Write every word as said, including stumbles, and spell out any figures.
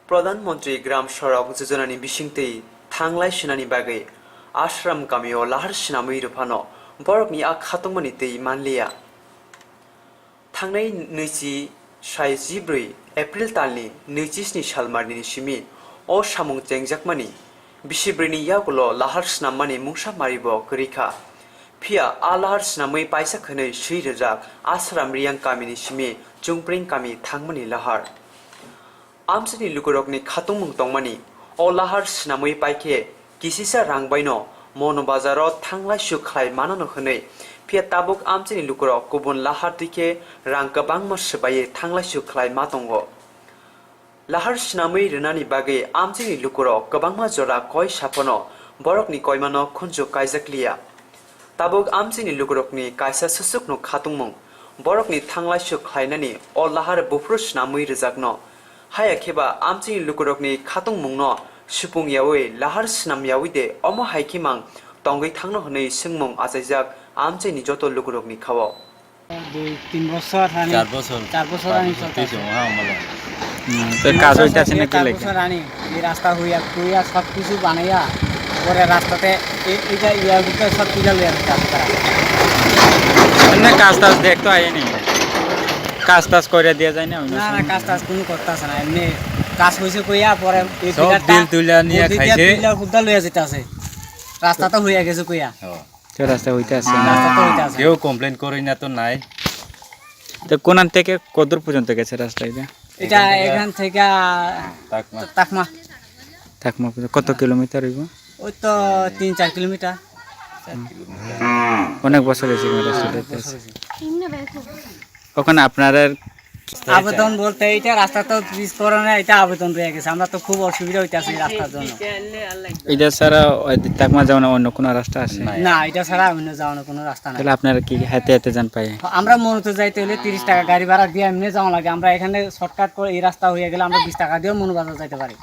Pradhan Mantri Gram Sadak Yojana ni bisingtwi thanglai swnani bagwi Ashram kamio lahar swnamwi rwphano borokni a khatungmani twi manliya. Thangnai nwichi sai jibrwi April talni nwichi sni salmarni simi o samung chengjakmani bisi brwini yagulo lahar swnammani mungsa maribo kwrwi kha. Phiya a lahar swnamwi paisa khwnwi swi rwjak Ashram Riyang kamini simi Chungpring kami thangmani lahar. Amchaini lukurokni khatungmung tongmani, o lahar swnamwi paikhe kisisa rang baino Mono Bazaro thanglai suk khlai manano hwnwi, phiya tabuk amchaini lukurok kubun lahar twi khe rang kwbangma swbaiwi thanglai suk khlai ma tongo. Lahar swnamwi rwnani bagwi amchaini lukurok kwbangma jora koi saphano borokni koimano khunju kaijak liya. Tabuk amchaini lukurokni kaisa susukno khatungmung, borokni thanglai suk khlainani o lahar buphuru swnamwi rwjakno. Haya kheba amchaini lukurokni khatungmungno supung yaui lahar swnam yaui de, omo hai khe mang tongwi thangno hwnwi swngmung achaijak amchaini joto lukurokni khao. দুই তিন বছর আনি চার বছর। চার বছর আনি চলতেছে। চলতেছে, হ্যাঁ, ভালো। হুম, তো তিন কাজ বছর হইতাছে না কি চার লেখা? বছর আনি এই রাস্তা হইয়া টুইয়া সব কিছু বানাইয়া পরে রাস্তাতে এ-, এইটা ইয়া ভিতরে সব তুলে লইয়া যাচ্ছে আপনারা। এমনি কাজ টাজ দেখতো আইনি? কাজ টাজ করে দিয়ে যায় না অন্য না, না, সময়? কাজ টাজ কোনো করতেছে না। এমনি কাজ হয়েছে কইয়া পরে এই সব পিলারটা বিল তুলে নিয়ে ওদিকে খাইছে। পিলার খুদ্দা লইয়া যেতে আছে। রাস্তা তো হইয়া গেছে কইয়া। ও। তো রাস্তা হইতে আছে না? রাস্তা তো হইতে আছে। কেউ কমপ্লেন করে না তো নাই। তো কোনান থেকে কতদূর পর্যন্ত গেছে রাস্তা এটা? এটা এখান থেকে এখান থেকে তাকমা। তাকমা। তাকমা পর্যন্ত কত কিলোমিটার হইব? ওই তো তিন চার কিলোমিটার। চার কিলোমিটার। অনেক বছর হয়েছে এই রাস্তাটা হইতে আছে। বছর হয়েছে। ওখানে আপনারা আবেদন বলতে এটা রাস্তা তো পিচ করে না, এটা আবেদন রয়ে গেছে। আমরা তো খুব অসুবিধা হইতাছে এই রাস্তার জন্য। এটা ছাড়া ওই তাকমা যাওয়ার অন্য কোনো রাস্তা আছে? নাই। না, এটা ছাড়া অন্য যাওয়ার কোনো রাস্তা নাই। তাহলে আপনারা কি হেঁটে হেঁটে যান পায়ে? আমরা মনোতে যাইতে হলে তিরিশ টাকা গাড়ি ভাড়া দিয়ে এমনি যাওয়া লাগে। আমরা এখানে শর্টকাট করে এই রাস্তা হয়ে গেলে আমরা বিশ টাকা দিয়েও মনোবাজার যাইতে পারি।